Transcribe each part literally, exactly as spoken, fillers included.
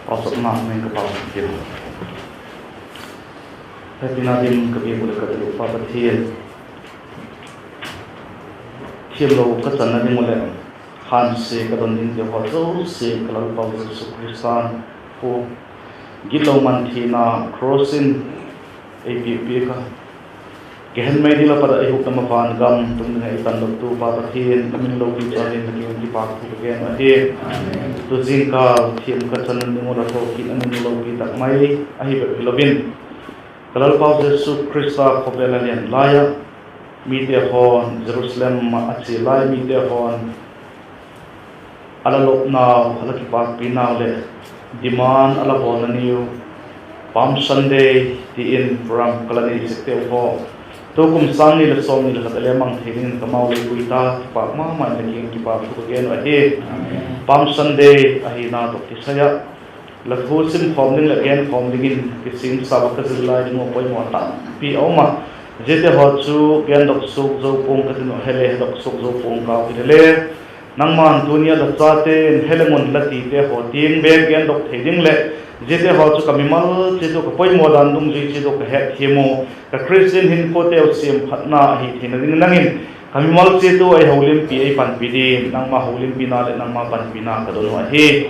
Pauchapna min ka pau kit. Hepina dim ka biak uh leh ka doi uh Pa Pathian, thiamlo ka channa ding uh leh hânsia ka don dingte haw zosia ka Lalpau Jesu Khrista'n, gitlo man thina cross in ei piak piak a, Gehenna mei dil ah pat ah ei hukdam a van gam tung ding ah ei tandoktu Pa Pathian, la min lopi chang in la kiang in kipâk thu ka gen uh ahi. Tu zingkal thiam ka channa ding uh la thokit a min lopi tak mai ahi bep hilo in, ka Lalpau Jesu Khrista khawvel a lian lai ah mite haw'n, Jerusalem ah a chia lai mite haw'n a la lopnau, a la kipâkpinau leh demand a la bawlna niu Palm Sunday ti in program ka la nei sek teu haw, tukum sâng ni leh sawmni leh khat a le mang thei dingin ka mau lei pui ta, kipâk ma ma in la kiang in kipâk thu ka gen uh ahi. Palm Sunday ahina tawh kisai ah la thu simkhawm ding leh genkhawm dingin kisingsau ah ka zil lai ding uh poimaw tampi a um a, ziate haw chu gendok suak zo pua'ng ka tin uh, he le hedok suak zo pua'ng kau hile le, nangma'n tuni a la chate'n he leng un la tite haw tiang bek gendok thei ding leh, ziate haw chu ka mimal chiat uh, ka poimaw dan dungzui chiat uh ka hetthiam uh, ka Khristian hinkhuateu siamphatna ahi theina ding nang in ka mimal chiat uh ei holimpi, ei panpi dingin nangma holimpina leh nangma panpina ka don uh ahi.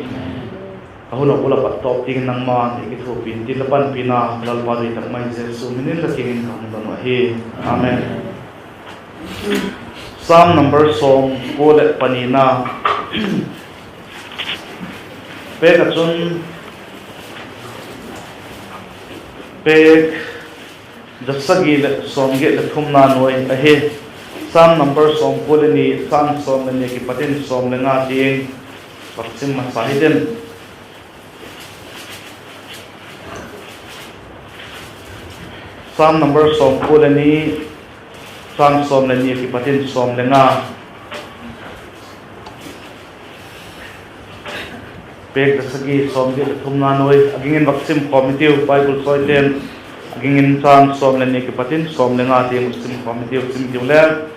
Ka hun a bul a pat tawp tiang in nangma'n ei kithuapi intin, la panpina ka Lalpa doi tak mai Jesu min in la kiang in ka hung don uh ahi. Amen. Psalm number sawmkua leh panina, page ah chun page za sagi leh sawmgiat leh thumna nuai ahi. Psalm number sawmkua leh ni, châng sawm leh ni kipat in sawm leh nga tiang vak sim masa hitin. Psalm number sawmkua leh ni, châng sawm leh ni kipat in sawm leh nga. Page za sagi sawmgiat leh thumna nuai a ging in vak sim khawm hitiu, Bible chawite'n. A ging in châng sawm leh ni kipat in sawm leh nga tiang sim khawm hitiu, sim hitiu le.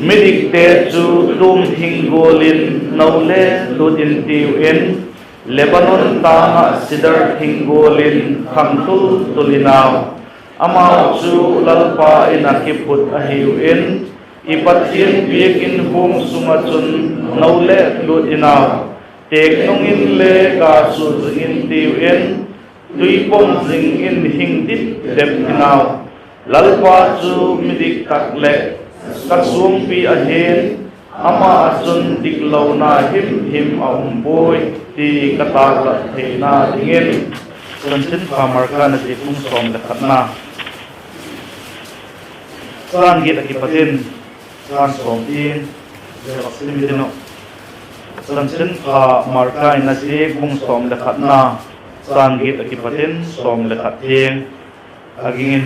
Midikte chu tûm thing gual in no le lut intiu in, Lebanon tâng ah sidar thing gual in khang tul tul in au. Amau chu Lalpa In ah kiphut ahiu in, i Pathian biakin huam sung ah chun no le lut in au. Têk nung inle ga sua zing intiu in, tui pom zing in hing dip dep in au. Lalpa chu midik tak leh ka suangpi ahi'n, ama ah chun diklona himhim a um puai, ti ka tâklat theina dingin. Chanchinpha Marka in a ziak bung sawm leh khatna, châng giat ah kipat in châng sawm tiang, Chanchinpha Marka in a ziak bung sawm leh khatna, châng giat ah kipat in sawm leh khat tiang, a ging in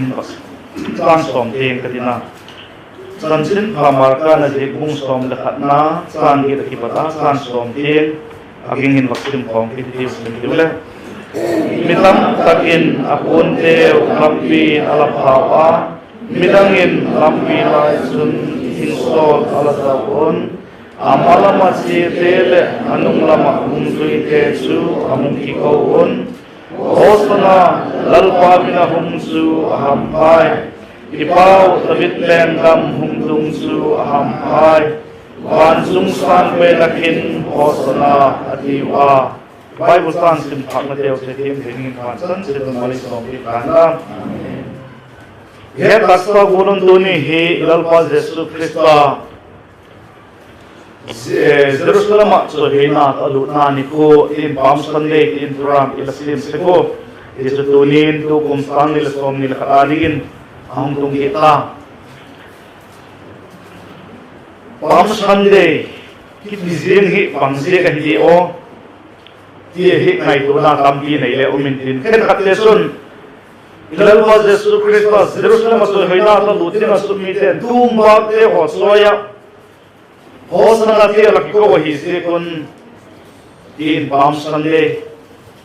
châng sawm tiang ka tina. Chanchinpha Marka in a ziak bung sawm leh khatna, châng giat ah kipat a châng sawm tiang, a ging in vak sim khawm kit hitiu, sim hitiu le. Mi tam tak in a kuanteu lampi in a la phau a, midang in lampi lai chun thingsawl a la zau un. A ma lam ah chiate leh a nung lam ah hung zuite chu a hung kiko un, Hosana, Lalpa min a hung chu a hamphai. I pau David lenggam hung tung chu a hamphai. Van sung sâng bei lak hin Hosana, a tiu a. Bible châng sim thâknateu chu thiam thei dingin Pathian chanchin malei sawm kit ta hen la. He taksa gual un tuni hi i Lalpa Jesu Khrista Jerusalem ah chawihoina tawh a lutna nikhua in Palm Sunday ti in program i la siam sek ua. Hi chu tunin tukum sâng ni leh sawmni leh khat â dingin a hung tung kit ta. Palm Sunday kiti ziang hi bang ziak ahi di aw, ti hi ngaituana tampi nei le um intin, khenkhatte chun i Lalpa Jesu Khrista Jerusalem ah chawihoina tawh lut ding a sumite tûm bâkte haw sawi ah, Hosana ti a la kiko ahi ziak un, ti in Palm Sunday,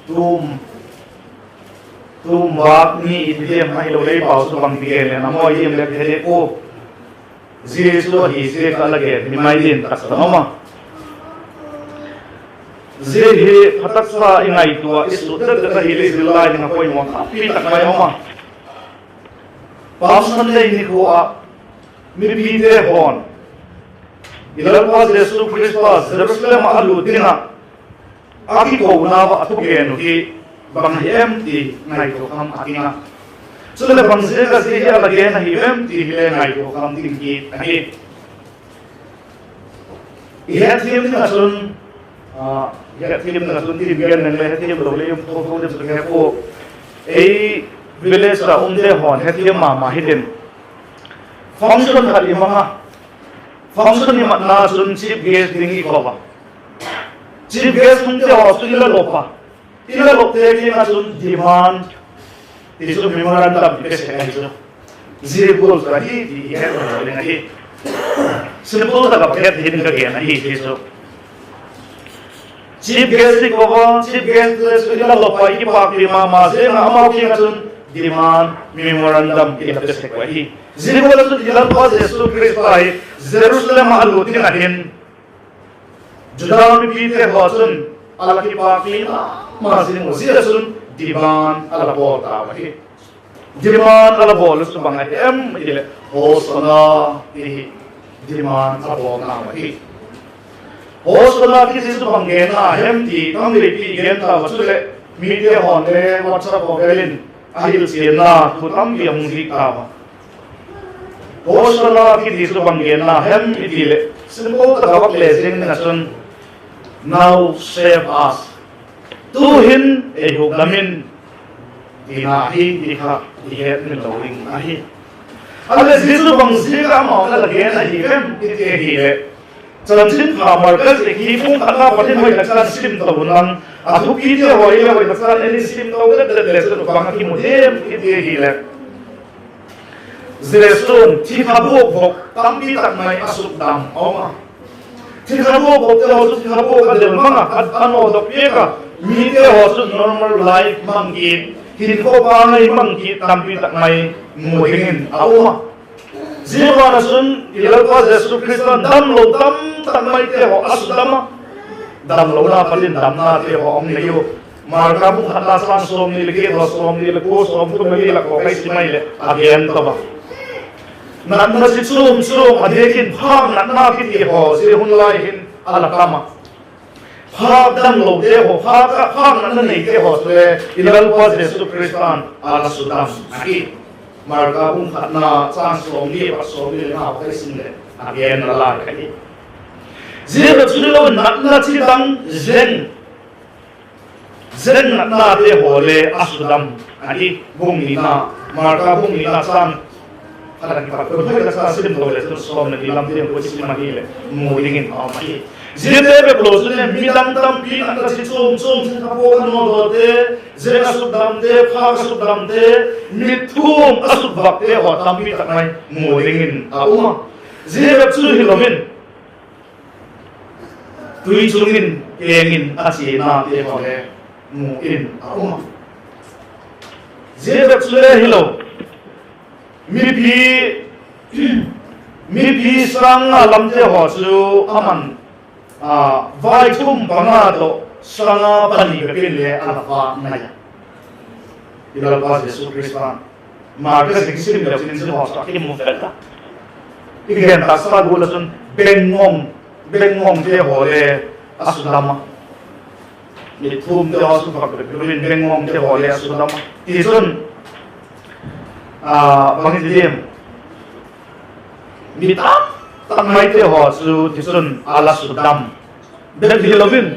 tûm, tûm bâk ni i ti diam, ahilo le i pau chu bang ti gen leng a mawi diam le he le pu. Zia chu ahi ziak a la gen hi mai ding tak ta um a. Zia hi pha taksa i ngaitua i sut det det ahileh i zil lai ding a poimaw tampi tak mai um a. Palm Sunday nikhua ah mipite haw'n i Lalpa Jesu Khrista Jerusalem ah a lut ding ah a kikonau ah a thugen uh hi bang hi em ti ngaitua kham a ding a. Chuleh bang ziak a zia hi a la gen ahi em ti hile ngaitua kham ding hi ahi. I hetthiam ding ah chun, i hetthiam ding ah chun tin gen leng le hetthiam lo le um tho tho ding chu he pua. Ei village ah umte haw'n hetthiam ma ma hitin, function khat i mang a, function i matna chun chief guest ding i ko a, chief guest hungte haw chu i la lop a, i la lopte kiang ah chun demand ti chu memorandum i pe sek ahi chu. Zia gual chu ahi ti i hetlo ding ahi. Simple tak ah va het hin ka gen ahi ti chu. Chief guest i ko a, chief guest le chu i la lop a, i kipâkpi ma ma ziang a, amau kiang ah chun demand memorandum i la pe sek uh ahi. Zia gual ah chun i Lalpa Jesu Khrista hi Jerusalem ah a lut ding ah hin Juda mipite haw chun a la kipâkpi ma ma zing uh, zia chun demand a la bawl tau ahi. Demand a la bawl uh chu bang ahi em i ti leh, Hosanna ti hi demand a bawl nau ahi. Hosanna kiti chu bang genna hem ti tampi i gen tau a, chuleh mite haw'n le WhatsApp haw vel in a hilchianna thu tampi a hung zik tau a. Hosanna kiti chu bang genna hem i ti leh, simple tak a vak le ziang ding ah chun, Now save us, tu'hin ei hukdam in, tina hi ti kha i hetmil lo ding ahi. A leh zia chu bang ziak a amau'n a la gen ahi em i ti ahileh, Chanchinpha Marka ziak hi bung khatna pat in hoi tak chan sim to un lang, a thupite haw hi le hoi tak chan ei sim to det det le chun bang a kimu diam i ti ahileh, Jesu'n thithabuak bok tampi tak mai a sukdam a um a. Thithabuak bokte haw chu thithabuak a del mang a, a nawdok piak a, mite haw chu normal life mang kit, hinkhua pangai mang kit tampi tak mai mu dingin a um a. Zia ban ah chun i Lalpa Jesu Khrista'n damlo tam tak maite haw a sukdam a, damlona pat in damnate haw a hung nei u. Marka bung khatna châng sawmni leh giat haw, sawmni leh kua, sawmthum leh li lak haw ka sim ahileh a gen to a. Natna chi chuam chuam a diak in phâk natna kiti haw zia hun lai hin a la tam a. Phâk damlote haw, phâk, phâk natna neite haw chule i Lalpa Jesu Khrista'n a la sukdam ahi. Marka bung khatna châng sawmni leh giat, sawmni leh nga haw ka sim leh a genna lai ahi. Zia bep chu hilo in natna chi dang zeng, zeng natnate haw le a sukdam ahi. Bung nina, Marka bung nina châng khat a kipat kun hoi tak sa sim to leh chun sawm leh li lam tiang khu i sim ahileh mu dingin a um ahi. Ziate bep lo chule midang tampi natna chi chuam chuam, thithabuak a nawdokte, zeng a sukdamte, phâk a sukdamte, mitthum a sukvakte haw tampi tak mai mu dingin a um a. Zia bep chu hilo in tui chung in keng in a chianate haw le mu in a um a. Zia bep chule hilo, mipi, mipi sâng nga lamte haw chu aman vaithum panga tawh sâng nga pani bep in le a la vâk ngai a. I Lalpa Jesu Khrista'n, Marka ziak sim leu chin zia haw chu a kimu fel a. I gen taksa gual ah chun bengngong, bengngongte haw le a sukdam a. Mitthumte haw sukvak bep lo in bengngongte haw le a sukdam a. Tichun, bang i ti diam, mi tam tak maite haw chu tichun a la sukdam bep hilo in,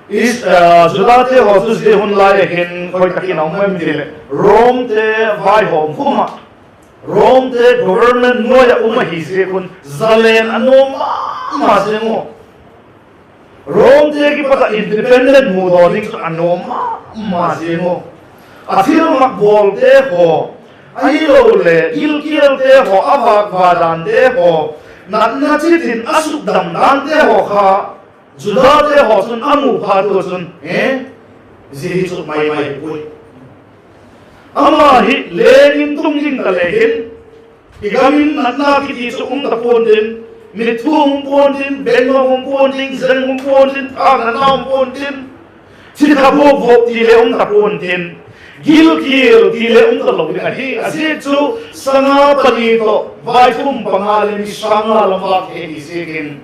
Judate haw chu zia hun lai ah hin khoi tak in a um em i ti leh, Romte vaihawm khum ah, Romte government nuai ah um ahi ziak un zalen a nuam ma ma ziang u. Romte kipat ah independent mudaw ding chu a nuam ma ma ziang u. A thilmak bawlte haw, ahiloleh gilkialte haw, a vâk va dante haw, natna chitin a sukdam dante haw kha Judate haw chun a mu phat ua chun, e, zia hi chu mai mai puai. Ama hi leng in tung ding ta le hin, i gam in natna kiti chu um ta pua'n tin, Mitthum um pua'n tin, bengmang um pua'n tin, zeng um pua'n tin, thâknatna um pua'n tin, thitha vuak vuak ti le um ta pua'n tin, gilkial ti le um talo ding ahi. A ziak chu sanga pani tawh vaithum panga le mi sâng nga lam vâk hi ziakin,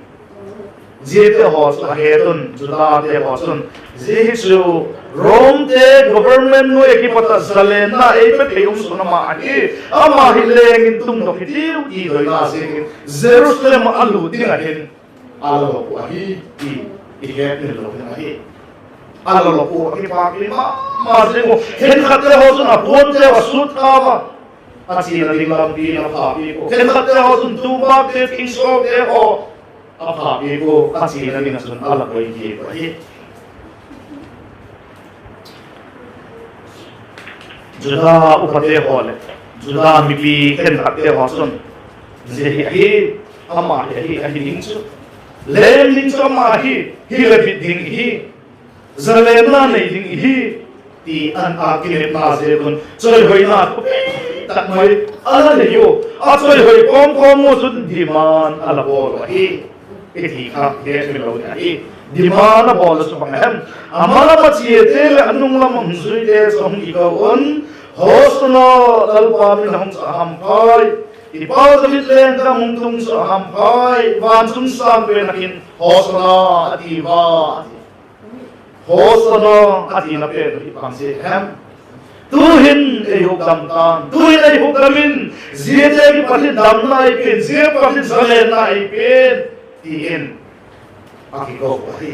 ziate haw chu a het un, Judate haw chun, zia hi chu Romte government nuai ah kipat ah zalenna ei pe thei um sun ama ahi, ama hi leng in tungdok hitiu ti doina ziakin Jerusalem ah a lût ding ah hin a la lop uh ahi ti i hetmil lo ding ahi. A la lop uh a kipâkpi ma ma zing uh. Khenkhatte haw chun a puanteu a sut tha a, a chiana ding lampi in a phapiak uh. Khenkhatte haw chun tubâkte, thingsawte haw a phapiak uh, a chiana ding ah chun a la koi piak uh ahi. Juda upate haw leh Juda mipi khenkhatte haw chun, zia hi ahi, ama hi ahi, ahi ding chu, leng ding chu ama hi, hileh bit ding ihi, zalenna nei ding ihi, ti an a kinepna ziak un chawihoina thupi tak mai a la nei ua, a chawihoi kawm kawm ua chun demand a la bawl uh ahi. I ti kha hetmil lo ding ahi. Demand a bawl chu bang a hem? A ma lam a chiate leh a nung lam a hung zuite chu a hung kiko un, Hosana, Lalpa min a hung cha a hamphai, i pa David leng gam hung tung chu a hamphai, van chung sâng pen ah hin Hosana a ti ua, a ti. Hosana a tina pen uh hi bang ziak a hem? Tu'hin ei hukdam ta'n, tu'hin ei hukdam in, ziate kipat hin damna ei pia'n, zia pat hin zalenna ei pia'n, ti in a kiko uh ahi.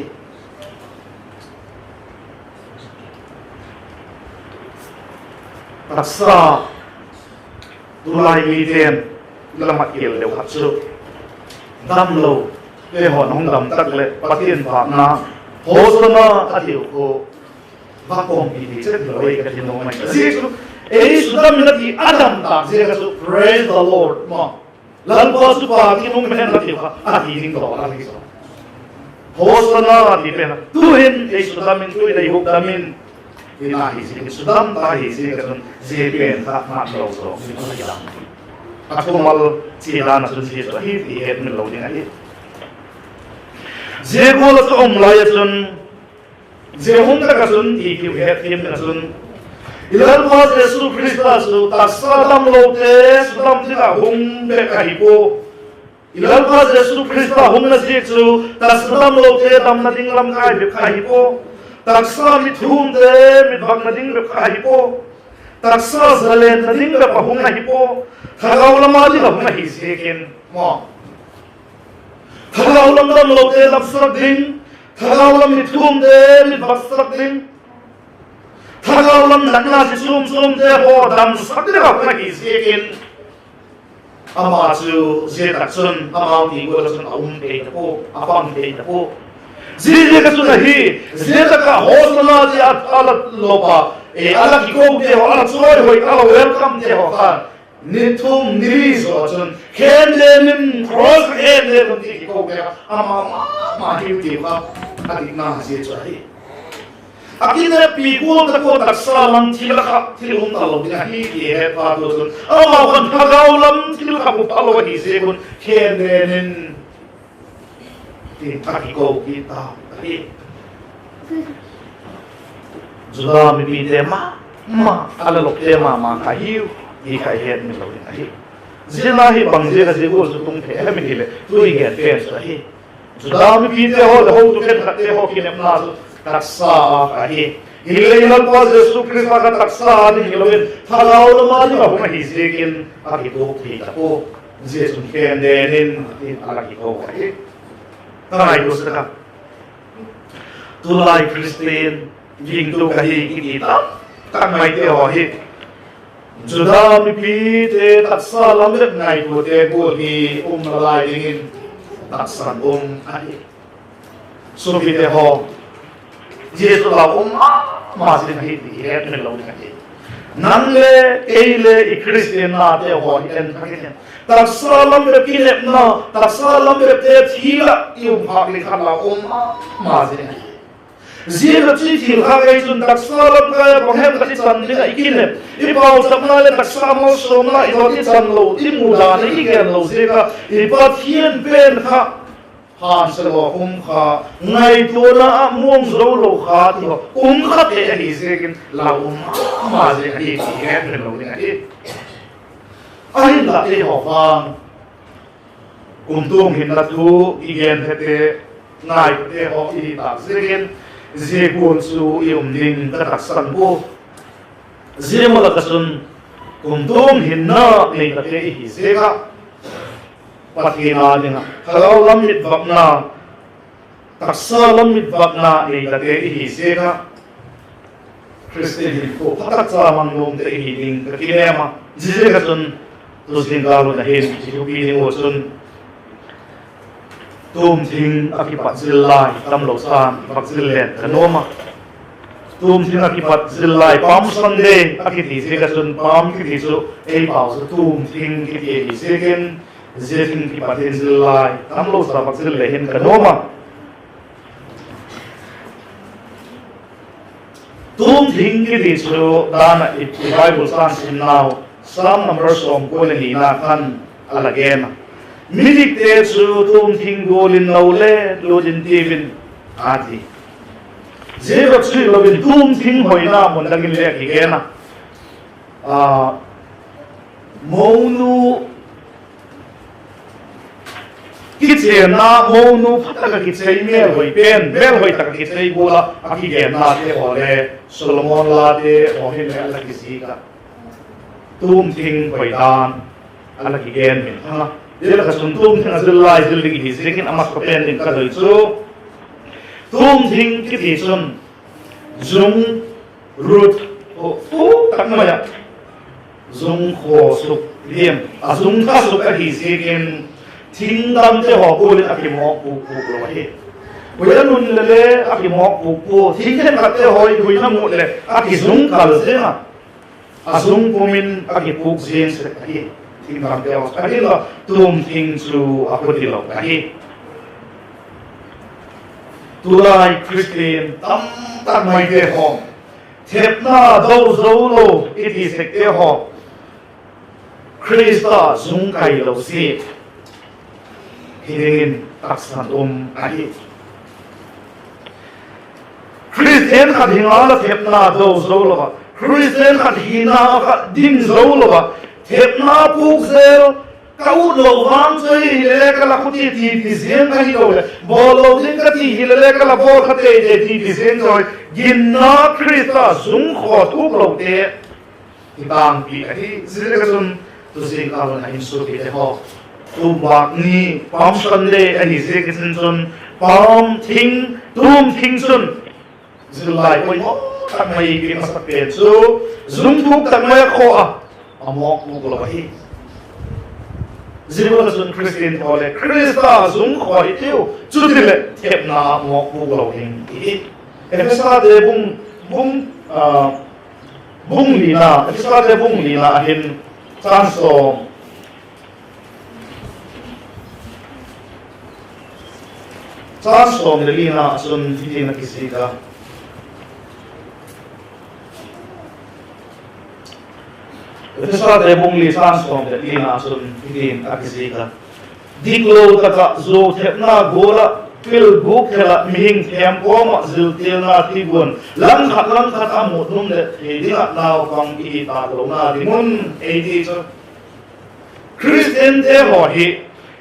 Taksa, tulai mite'n la mat kel deu khat chu, damlote haw'n hung dam tak leh Pathian vâkna, Hosana a tiu khu, va kawmpi thei chet lo ei ka ti nuam ahi. Zia chu ei sudam in a ti a dam tâk ziak a chu, Praise the Lord, ma, Lalpa chu pâk in um hen a tiu kha a ti ding dawl ahi zaw. Hosana ti pen a, tu'hin ei sudam in, tu'hin ei hukdam in, tina hi ziakin sudam ta hi ziak a chun zia pen kha mat lo zaw ding ahi dam. A thumal chia dan a chun zia chu ahi ti hetmil lo ding ahi. Zia gual ah chu um lai ah chun, zia hun tak ah chun ti kiu hetthiam ding ah chun, i Lalpa Jesu Khrista chu taksa damlote sudam ding ah hung bep ahi pua. I Lalpa Jesu Khrista hungna ziak chu taksa damlote damna ding lam kai bep kha ahi pua. Taksa mitthumte mitvâkna ding bep kha ahi pua. Taksa zalenna ding bep a hung ahi pua. Thagau lam a ding a hung ahi ziakin, maw, thagau lam damlote damsak ding, thagau lam mitthumte mitvâksak ding, thagau lam natna chi chuam chuamte haw damsak ding a hung ahi ziakin, ama chu zia tak chun amau ti gual ah chun a um thei ta pua, a pang thei ta pua. Ziaziak a chun ahi, zia tak ah Hosana ti a la lop a, a la kikote haw, a la chawihoi, a la welcomete haw khan, ni thum ni li zaw ah chun, khen den in, cross khen den un ti kikote kha ama ma ma hiu ti kha, a dikna zia chu ahi. A kineppi gual tak ua taksa lam thil a kha thil um talo ding ahi ti het phat u chun, amau khan thagau lam thil kha um talo ahi ziak un khen den in, tin a kiko kit ta ahi. Juda mipite ma ma, a la lopte ma ma kha hiu ti kha i hetmil lo ding ahi. Zia na hi bang ziak a zia gual chu tung thei hem i ti leh, tu i gen pen chu ahi. Juda mipite haw leh hotu khenkhatte haw kinepna chu taksa a kha ahi. Hileh i Lalpa Jesu Khrista kha taksa a ding hilo in, thagau lam a ding a hung ahi ziakin a kituak thei ta pua. Zia chun khen den in, tin a la kiko ahi. Ka ngaitua sek a, tulai Khristian gingtu ka hi kiti tam tak maite haw hi, Juda mipite taksa lam bep ngaituate gual hi um nalai dingin taksan um ahi. Suapite haw, zia chu lau um ma ma zing ahi ti hetmil lo ding ahi. Nang le kei le i Khristiannate haw hi en thak in, taksa lam bep kinepna, taksa lam bepte thil ah i um phâk ding kha lau um ma ma zing ahi. Zia kha chu thil kha ei chun taksa lamkai a bang hem khat i chan ding ah i kinep, i pauchapna leh taksa malsawmna i dot i chan lo, i mu dan a i kigen lo ziak a, i Pathian pen kha hânsia lo um kha, ngaituana ah muang zo lo kha ti haw um kha te ahi ziakin lau um ma ma ziang ahi ti hetmil lo ding ahi. Ahinla eihaw vang kumtuang hinna thu i gen hete, ngaite haw i hi tâk ziakin, zia gual chu i um ding ka taksan pua. Zia malak ah chun kumtuang hinna nei tate i hi ziak ah, Pathian â ding ah thagau lam mitvakna, taksa lam mitvakna nei tate i hi ziak ah, Khristian hinkhua pha tak cha mang nuamte i hi ding ka kinem a. Ziaziak ah chun tu zingkal hun a hin i thupi ding uh chun, tûm thing ah kipat zil lai tamlo chan vak zil len ka nuam a. Tûm thing ah kipat zil lai, Palm Sunday a kiti ziak ah chun, Palm kiti chu ei pau chu tûm thing kiti ahi ziakin, zia thing kipat hin zil lai tamlo cha vak zil le hin ka nuam a. Tûm thing kiti chu dan ah i Bible châng simnau Sam number sawmkua leh nina khan a la gen a, midikte chu tûm thing gual in no le lût intiu in, a ti. Zia bep chu hilo in tûm thing hoina mun dang in le a kigen a, monu kichênna, monu pha tak ah kichei, mêlhoi pen, mêlhoi tak ah kichei gual ah a kigennate haw le Solomon Late haw hin le a la kizik a, tûm thing hoi dan a la kigen min thang a. Zia lak ah chun tûm thing ah zil lai zil ding i hi ziakin a masa pen ding ka doi chu, tûm thing kiti chun zung rut, u, tak mai ah zung khaw suk diam, a zung kha suk ahi ziakin, thingdangte haw gual in a kimawk puk puk lo ahi. Hui a nun le le a kimawk puk pua, thing khenkhatte haw i huina mut leh a kizung kal ziang a, a zung pum in a kipuk ziang sek ahi. Thingdangte haw ahinla tûm thing chu a khuti lo ahi. Tulai Khristian tamtak maite haw, thepna do zo lo i ti sekte haw, Khrista zung kai lo ziak hi dingin taksan um ahi. Khristian khat hi ngal ah thepna do zo lo a, Khristian khat hina kha ding zo lo a, thepna puk zel, ka ut lo vang chu hile le ka la khuti ti ti ziang ahilo leh, bawl lo ding ka ti hile le ka la bawl kha tei tei ti ti ziang chu, ginna Khrista zung khaw thuk lote hi tangpi ahi. Zia ziak ah chun tu zingkal hun a hin suapite haw, tu bâk ni Palm Sunday ahi ziak i sin chun, Palm thing, tûm thing chun zil lai poimaw tak mai i piak masak pen chu, zung thuk tak mai a khaw a, a mawk puk lo ahi. Zia gual ah chun Khristian haw le Khrista zung khaw hitiu, chutileh thepna mawk puk lo ding i hi. Ephesate bung, bung, bung lina, Ephesate bung lina a hin, châng sawm châng sawm leh lina ah chun hitin a kizik a. Ephesate bung li châng sawm leh lina ah chun hitin a kizik a: Diklo tak ah zuau thepna gual ah, pil gûk khel ah, mihing thêm kawm ah ziltilna thiguan, langkhat langkhat a mut lum leh thei ding ah naupang i hi tâk lona ding un, ei ti chu. Khristiante haw hi,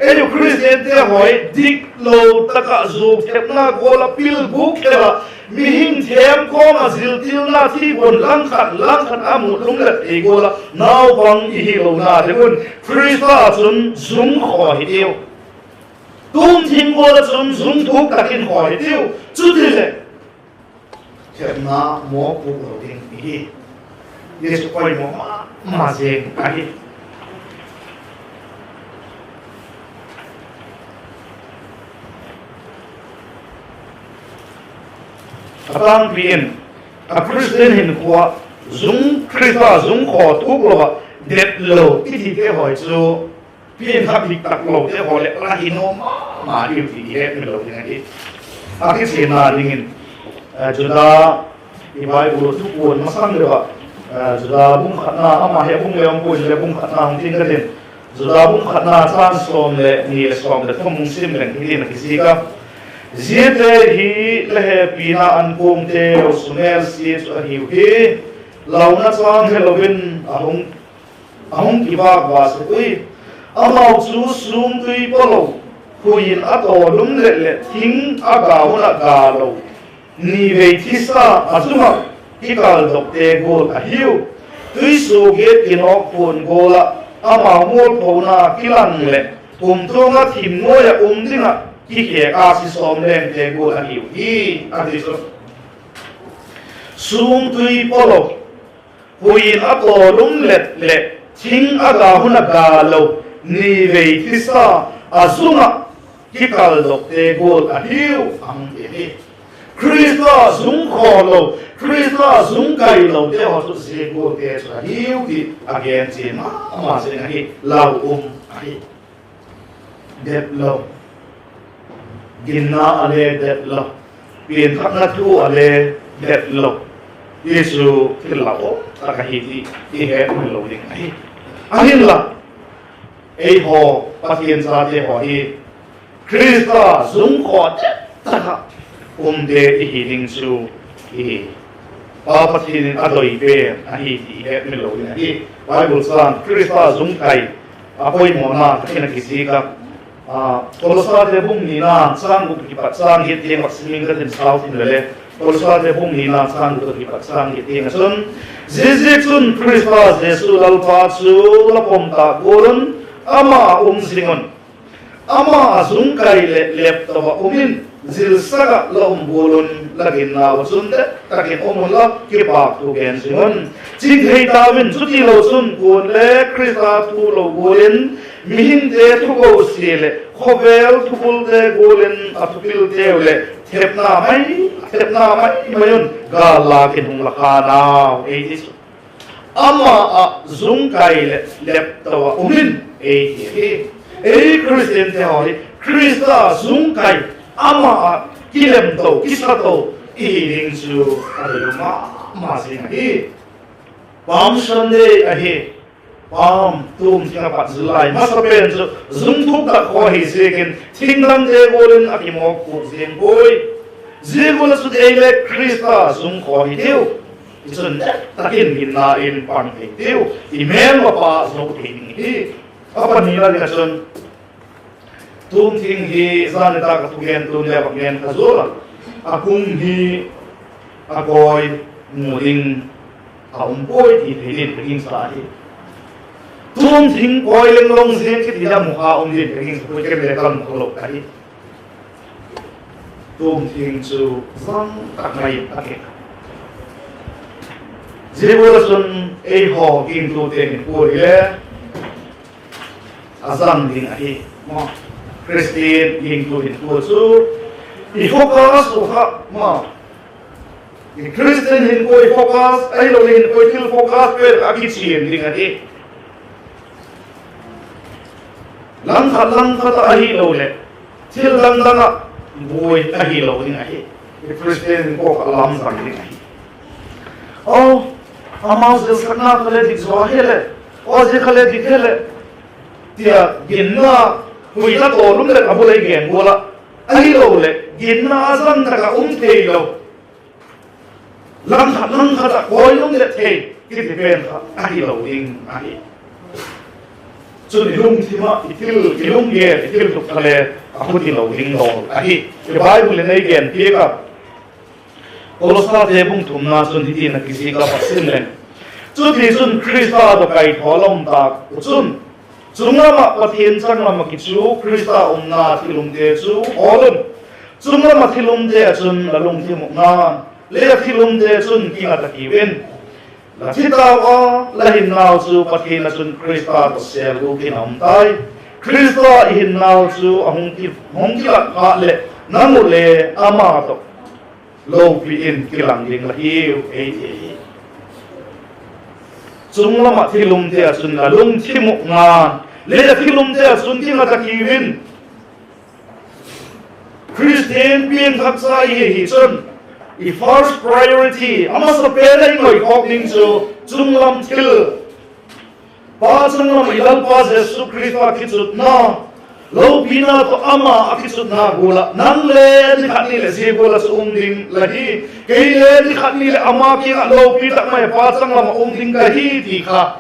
ei u Khristiante haw hi diklo tak ah zuau thepna gual ah, pil gûk khel ah, mihing thêm kawm ah ziltilna thiguan, langkhat langkhat a mut lum leh thei gual ah naupang i hi lona ding un, Khrista chun zung khaw hitiu. Tûm thing gual ah chun zung thuk tak in khaw hitiu. Chutileh thepna mawk puk lo ding i hi. Zia chu poimaw ma ma zing ahi. A tangpi in, a Khristian hinkhua, zung, Khrista zung khaw thuk lo ah, det lo i tite haw chu, piangthak dik tak lote haw leh la hi nuam ma ma diu ti i hetmil lo ding ahi. A kichianna dingin, Juda, i Bible thupuan masang deu ah, Juda bung khatna, ama hi a bung le um puai, le bung khatna hung tiu ka tin. Juda bung khatna châng sawm leh ni leh sawm leh thum hung sim leng hitin a kizik a: Ziate hi la hepina ankuangteu sumêlsia chu ahiu hi, launa châng helo in a hung kivâk va sek ui. Amau chu sûmtui polo, hui in a tawlum let leh thing a ga hun ah ga lo, ni vei thisa a zung ah kikaldokte gual ahiu. Tuisuagiat kinawk puan gual ah amau mualphona kilang leh kumtuang ah thim nuai ah um ding ah kikhêk a si sawm lengte gual ahiu hi, a ti chu. Sûmtui polo, hui in a tawlum let leh thing a ga hun a ga lo, ni vei thisa a zung ah kikaldokte gual ahiu, a hung ti hi. Khrista zung khaw lo, Khrista zung kai lote haw chu zia gualte chu ahiu ti a gen chian ma ma zing ahi. Lau um ahi. Det lo, ginna a le det lo, pianthakna thu a le det lo, ti chu thil lau um tak ahi ti i hetmil lo ding ahi. Ahinla, eihaw Pathian chate haw hi Khrista zung khaw det tak ah umte i hi ding chu i Pa Pathian in a doi pen ahi ti i hetmil lo ding ahi. Bible châng Khrista zung kai a poimawna tak in a kizik a, Kolosate bung nina châng guk a kipat châng giat tiang ah sim ing ka tin, sau tin le le. Kolosate bung nina châng guk a kipat châng giat tiang ah chun, Ziaziakchun Khrista Jesu Lalpa chu la pom tâk gual un ama ah um zing un, ama a zung kai leh lepto ah um in, zilsak ah la um gual un la ginna uh chun det tak in um unla, kipâk thu gen zing un. Ching thei tau in, chutilo chun kuale Khrista thu lo gual in mihingte thukosia leh khawvel thubulte gual in a thupilteu leh thepna mai, thepna mai mai un gâl lâk in hung la kha nau ei ti chu. Ama ah zung kai leh lepto ah um in ei ti hi. Ei Khristiante haw hi Khrista zung kai, ama ah kilemto, kisato i hi ding chu a doi um ma ma zing ahi. Palm Sunday ahi. Palm, tûm thing a pat zil lai masa pen chu zung thuk tak khaw hi ziakin thingdangte gual in a kimawk puk zing puai. Zia gual ah chun ei le Khrista zung khaw hi tiu. Tichun det tak in ginna in pang thei tiu, i mêlmapa zo thei ding hi. A panina ding ah chun, tûm thing hi zan nitâk a thugentu'n le vak gen kha zual a, a kung hi a kawi mu ding a um puai ti thei ding ka gingsa hi. Tûm thing kawi leng long ziang kiti a mu kha um ding ka gingsa puai, ken le ka mu kha lo ka hi. Tûm thing chu zang tak mai in a kei. Zia gual ah chun eihaw gingtute hinkhua hile a zang ding ahi. Khristian gingtu hinkhua chu i focus uh kha ma, i Khristian hinkhua i focus ahilo le hinkhua i thil focus pen a kichian ding ahi. Langkhat langkhat ah ahilo leh thil dang dang ah buai ahilo ding ahi. I Khristian hinkhua kha lamdang ding ahi. Aw, amau zilsakna kha le dik zaw ahileh, aw zia kha le dik hileh, tia ginna, huina tawlum leh a bul ei gen gual ah, ahilo leh ginna a zang tak ah um theilo, langkhat langkhat ah kawilum leh thei kiti pen kha ahilo ding ahi. Chun i lungthim ah i thil, i lunggen, i thil tuk kha le a huti lo ding dawl ahi. I Bible in ei gen piak a, Kolosate bung thumna chun hitin a kizik a, va sim leng: Chutichun Khrista tawh kaithawl a um tâk uh chun, chung lam ah Pathian changlam ah kichu Khrista umna thil umte chu hawl un. Chung lam ah thil umte ah chun la lungthim uh ngan, lei ah thil umte chun kinga ta kiu in. La thi tau a, la hinnau chu Pathian ah chun Khrista tawh sêl gûk in a um tai. Khrista i hinnau chu a hung ki, hung kilat phat leh nang uh le ama tawh lopi in kilang ding la hiu, ei ti hi. Chung lam ah thil umte ah chun la lungthim uh ngan, lei ah thil umte ah chun kinga ta kiu in. Khristian piangthaksa i hi chun, I first priority, a masapen a i ngaithawk ding chu chunglam thil, pa changlam ah i Lalpa Jesu Khrista kichutna, lopina tawh ama a kichutna gual ah nang le ni khat ni leh zia gual ah chu um ding la hi, kei le ni khat ni leh ama kiang ah lopi tak mai pa changlam ah um ding ka hi ti kha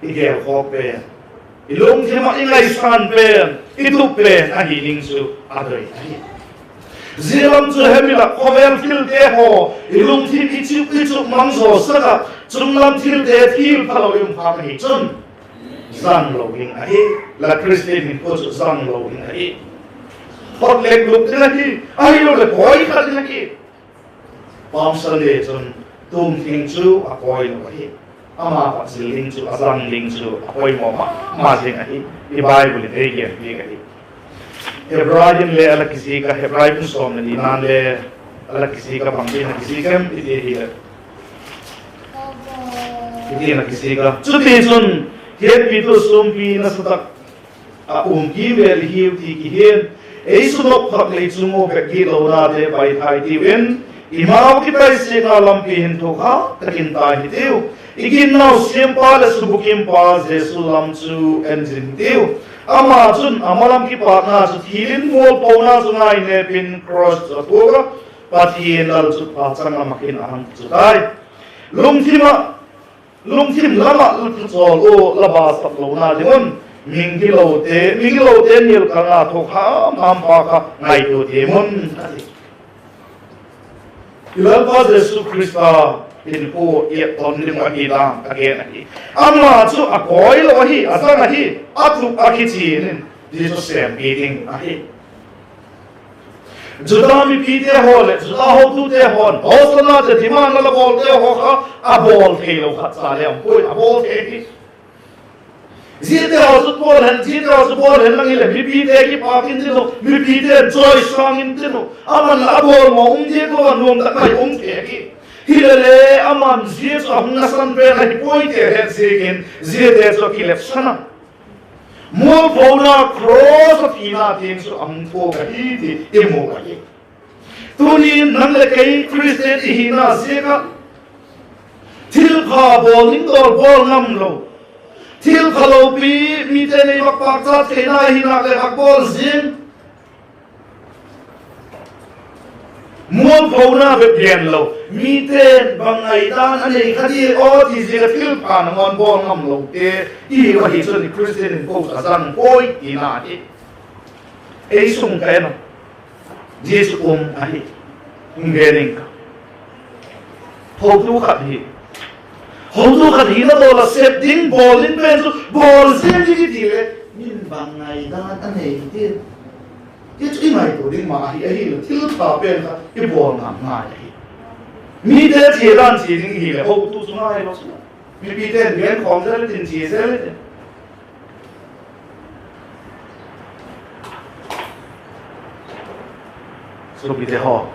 i gelkhawk pen, i lungthim ah i ngaisan pen, i tup pen ahi ding chu a doi ahi. Zia lam chu hem inla, khawvel thilte haw i lungthim i chuk i chuk mang zaw sak ah, chunglam thilte thil phalo i um khâk ahi chun, zang lo ding ahi. La Khristian hinkhua chu zang lo ding ahi. Phot lek luk ding ahi, ahiloleh koi kha ding ahi. Palm Sunday chun tungthing chu a kawi lo ahi. Ama pat zil ding chu, a zang ding chu a poimaw ma ma zing ahi. I Bible in ei gen piak ahi. Hebrai in le a la kizik a, Hebrai bung sawm leh lina'n le a la kizik a, bangtin a kizik em i ti ahileh, hiti'n a kizik a: Chutichun, hiatpitu sûmpi nasa tak ah um kîmvêl i hiu ti kihia'n, ei sunop thak lei chung ua bek gitlonate paithai tiu in, i mau kipaisiakna lampi hin thuakhat tak in tai hitiu. I ginnau siampa leh subukimpa Jesu lam chu en zing hitiu. Ama chun a malam kipâkna chu thil in, mualphona chu ngainêp in cross chu a thuak a, Pathian lalchutpha changlam ah khin a hang chu tai. Lungthim ah, lungthim lam ah la thuchawl ua la basap lona ding un, minggilote, minggilote nial kalna thuak ham hampa kha ngaitua tiam un, a ti. I Lalpa Jesu Khrista hinkhua i et ton ding uh ahi dan a gen ahi. Ama chu a kawi lo ahi, a zang ahi, a tup a kichian in, zia chu sêmpi ding ahi. Juda mipite haw leh Juda hotute haw'n Hosanna ti demand la la bawlte haw kha a bawl theilo khat cha le um puai, a bawl thei hi. Ziate haw chu bawl hen, ziate haw chu bawl hen lang hileh mipite kipâk intin uh, mipite'n chawisâng intin uh, aman la a bawl maw um diak lo a nuam tak mai um thei hi. Hilele, aman zia chu a hung nasan pen ahi puai ti a het ziakin ziate chu a kilepsan a, mualphona cross a thina tiang chu a hung thuak ahi ti i mu ahi. Tuni'n nang leh kei Khristian i hina ziak ah thilpha bawl ding dawl bawl ngam lo, thilpha lopi, mite'n ei vak pâkchat theina ahi nak leh vak bawl ziang, mualphona bep gen lo, mite'n bang ngaidan a nei kha di aw ti ziak ah thilpha nangawn bawl ngam lote i hiu ahi chun i Khristian hinkhua a zang puai tina hi. Ei sung ka en a, zia chu um ahi. Hung gen ing ka, hotu khat hi, hotu khat hina dawl ah sep ding, bawl ding pen chu bawl ziang ding i ti leh, min bang ngaidan a nei ti, ti chu i ngaitua ding ma ahi, ahileh thilpha pen kha i bawl ngam ngai ahi. Mite chia dan chia ding hileh hotu chu ngai lo chu, mipite'n gen khawm zel tin chia zel tin. Suapite haw,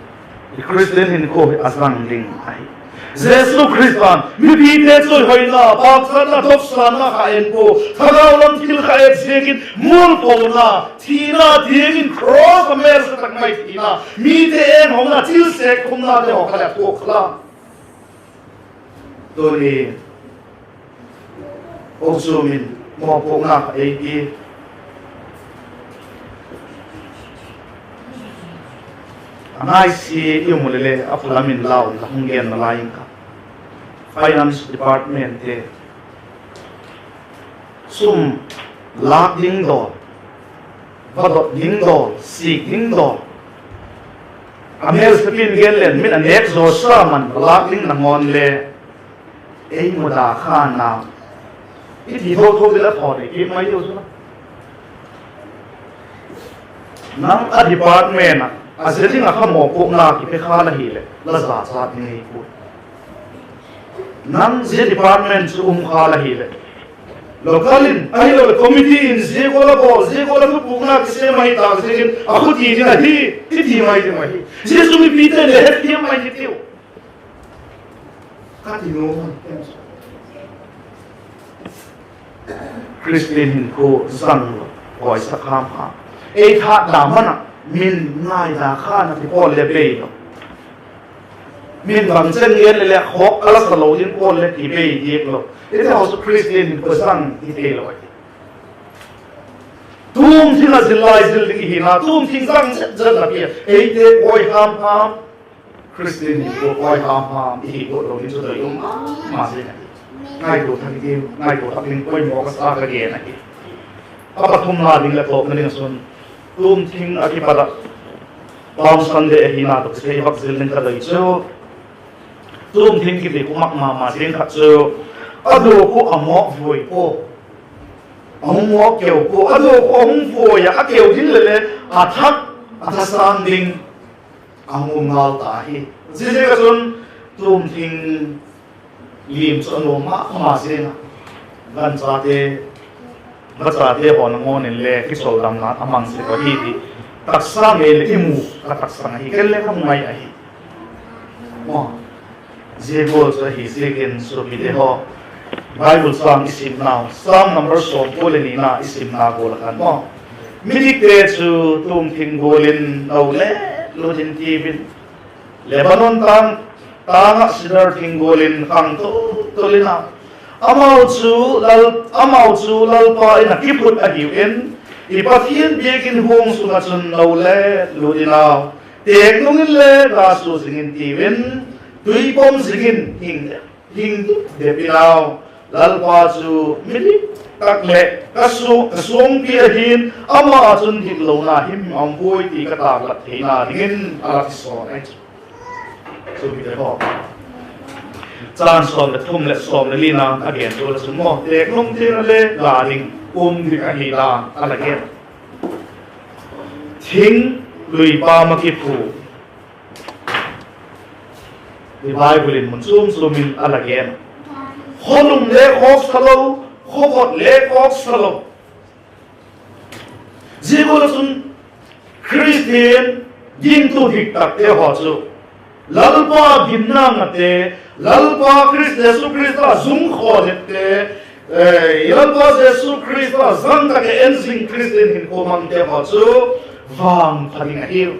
i Khristian hinkhua hi a zang ding ahi. Jesu Khrista'n mipite chawihoina, pâkchatna, dopsâtna kha en pua, thagau lam thil kha et ziakin mualphona, thina tiang in cross a mêlsa tak mai thina, mite enhona, thil sek khumnate haw kha leh a thuak kha la. Tuni kochuam in mawpuakna kha ei pia, a ngaisia i um u leh le a phalam in lau in la hung genna lai ing ka. Finance departmentte sum lâk ding dawl, vadot ding dawl, sik ding dawl, a mêlsepi'n gen leng min a nêk zaw sa man lâk ding nangawn le ei mu da kha na, i ti tho tho ding la thawn ei kip mai diu chu la. Nang a department ah a zia ding ah kha mawpuakna kipe kha la hileh la zachat ding ei pua. Nang zia department chu um kha la hileh, local in ahiloleh committee in zia gual a bawl, zia gual a thupukna kisêm ahi tâk ziakin a khuti ding ahi, i ti mai ding ahi. Zia chu mipite'n le hethiam mai hitiu. Ka ti nuam a, Khristian hinkhua zang lo, kawisak ham ham, ei tha da man ah min ngai da kha na ti pawl le bei lo. Min bang chen ngen le le khawk a la sa lo ding Paul le kibei diak lo. Hiti haw chu Khristian hinkhua zang hi thei lo ahi. Tûm thing ah zil lai zil ding i hina, tûm thing zang zet zet na pi a eite kawi ham ham, Khristian hinkhua kawi ham ham i hi lo ding chu doi um ma ma zing ahi. Ngaitua thak i tiu, ngaitua thak ding poimaw ka sa ka gen ahi. A pathumna ding leh tawpna ding ah chun, tûm thing ah kipat ah Palm Sunday ahina tawh kisai vak zil ding ka doi chu, tûm thing kiti khu mak ma ma zing khat chu, a dua khu a mawk vuai pua, a hung mawk keu pua, a dua khu a hung vuai ah, a keu ding leh le a thak, a thasâng ding a hung um ngal ta hi. Ziaziak ah chun tûm thing lim chu a nuam ma ma zing a, ganchate, vachate haw nangawn in le kicholdamna a mang sek uh ahi ti taksa ngei leh i mu ka taksang ahi, ken le ka mu ngai ahi. Zia gual chu ahi ziakin suapite haw, Bible châng i simnau, Sam number sawmkua leh nina i simna gual ah khan maw, midikte chu tûm thing gual in no le lut in tiu in, Lebanon tâng, tâng ah sidar thing gual in khang tul tul in a, amau chu Lal, amau chu Lalpa in a kiphut ahiu in, i Pathian biakin huang sung ah chun no le lut in au, têk nung in le ga sua zing in tiu in, tuipom zing in hing, hing dep in au. Lalpa chu midik tak leh ka suang, ka suangpi ahi'n, ama ah chun diklona him a um puai ti ka tâklat theina dingin a la ti sawn ahi chu. Suapite haw, châng sawm leh thum leh sawm leh lina a gen chu la chun maw, têk nung tiang ah le ga ding, um ding ahi dan a la gen. Thing lui pâm ah kiphu i Bible in mun chuam chuam in a la gen. Khawlum le khawksa lo, khawvot le khawksa lo. Zia gual ah chun Khristian gingtu dik takte haw chu Lalpa ginna ngate, Lalpa Khrist, Jesu Khrista zung khaw depte, Lalpa Jesu Khrista zang tak ah en zing Khristian hinkhua mangte haw chu vangpha ding ahiu,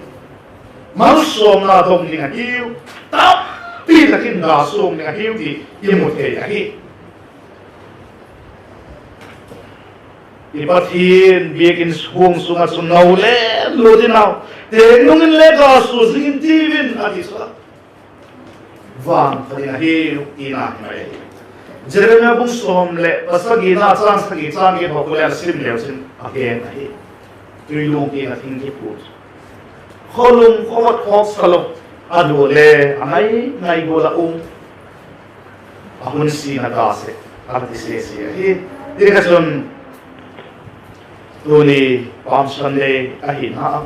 malsawmna dong ding ahiu, tampi tak in ga suang ding ahiu ti i mu thei ahi. I Pathian biakin huang sung ah chun no le lut in au, têk nung in le ga sua zing in tiu in a ti chu a, vangpha ding ahiu tina hi mai ahi. Jeremiah bung sawm leh pasagina châng sagi châng giat haw khu le a sim leu chin a gen ahi. Tuiluang tiang ah thing kiphu, khawlum khawvot khawksa lo, a dua le a ngai ngai gual ah um, a hun sin a ga sek a la ti sia sia ahi. Ti kha chun tuni Palm Sunday ahina,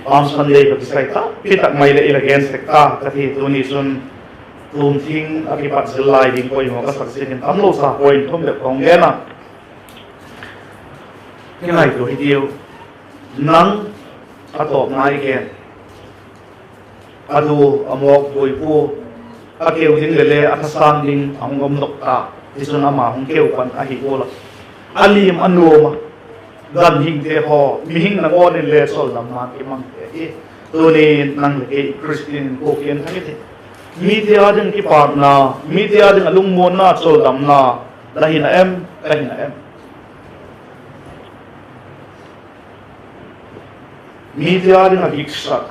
Palm Sunday tawh kisai tak pi tak mai leh i la gen sek ta ka ti. Tuni chun tûm thing ah kipat zil lai ding poimaw ka sak ziakin tamlo sa point thum bep ka hung gen a. Kingaitua hi tiu, nang a tawpna i gen, a dua a mawk buai pua, a keu ding leh le a thasâng ding a hung um dok ta, tichun ama hung keu pan ahi gual ah, a lim a nuam a, ganhingte haw, mihing nangawn in le choldamna kimangte hi. Tuni nang leh kei Khristian hinkhua kiang thak i ti, mite â ding kipâkna, mite â ding a lungmuanna, choldamna la hi na em, ka hi na em? Mite â ding ah giksak,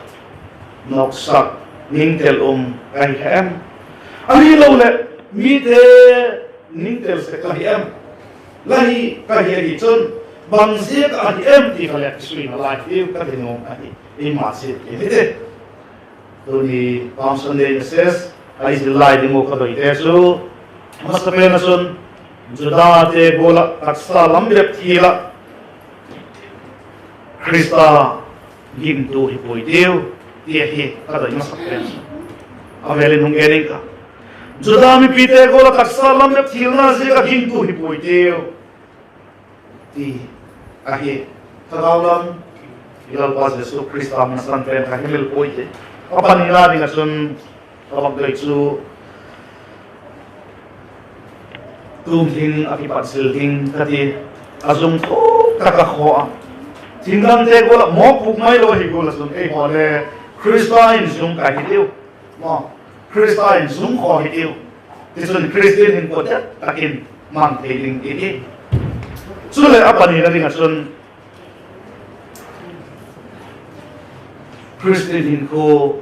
noksak, ningtel um ka hi kha em? Ahiloleh mite ningtel sek ka hi em? La hi, ka hi ahi chun, bang ziak ah ahi em ti kha le kisuina lai hiu ka ti nuam ahi, eima ziak hi ti. Tuni Palm Sunday message a i zil lai ding uh ka doite chu, masapen ah chun, Judate gual ah taksa lam bep thil ah Khrista gingtu hi puai tiu, ti ahi ka doi masapen. A vêl in hung gen ing ka, Juda mipite gual ah taksa lam bep thilna ziak ah gingtu hi puai tiu, ti ahi. Thagau lam, i Lalpa Jesu Khrista hung nasan pen kha himil puai ti. A panina ding ah chun, ka vak doi chu, tûm thing ah kipat zil ding ka ti, a zung thuk tak a khaw a, thingdangte gual ah mawk puk mai lo ahi gual ah chun, eihaw le Khrista in zung kai hitiu. Khrista in zung khaw hitiu. Tichun Khristian hinkhua tak in mang thei ding i hi. Chuleh a panina ding ah chun Khristian hinkhua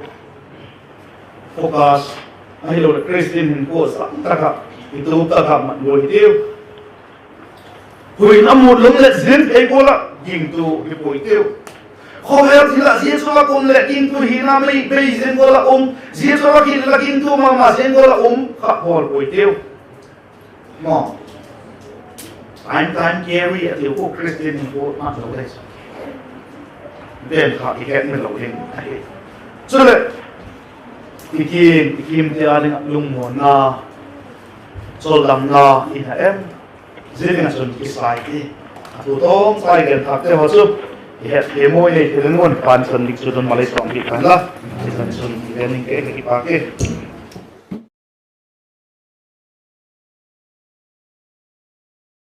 focus ahiloleh Khristian hinkhua sang tak ah, i tu tak ah mat lua hitiu. Huin a mut lum leh zin thei gual ah gingtu hi puai tiu. Khawvel thil ah zia chu lak um leh gingtu hina mei bei zing gual ah um, zia chu lak hi leh gingtu ma ma zing gual ah um kha bawl puai tiu. Maw, time time carry a tiu khu Khristian hinkhua mat lo le, ven kha i het mi lo ding ahi. Chuleh i kim, i kimte â ding ah lungmuanna, chawldamna i na em? Zia ding ah chun kisai ti, a thu tawm sai gen thâkte haw chu i het thei mawi nei thei ding un, pan san dik chu dun malei sawm dik kan la, i san chun i gen ning ke ka kipak e.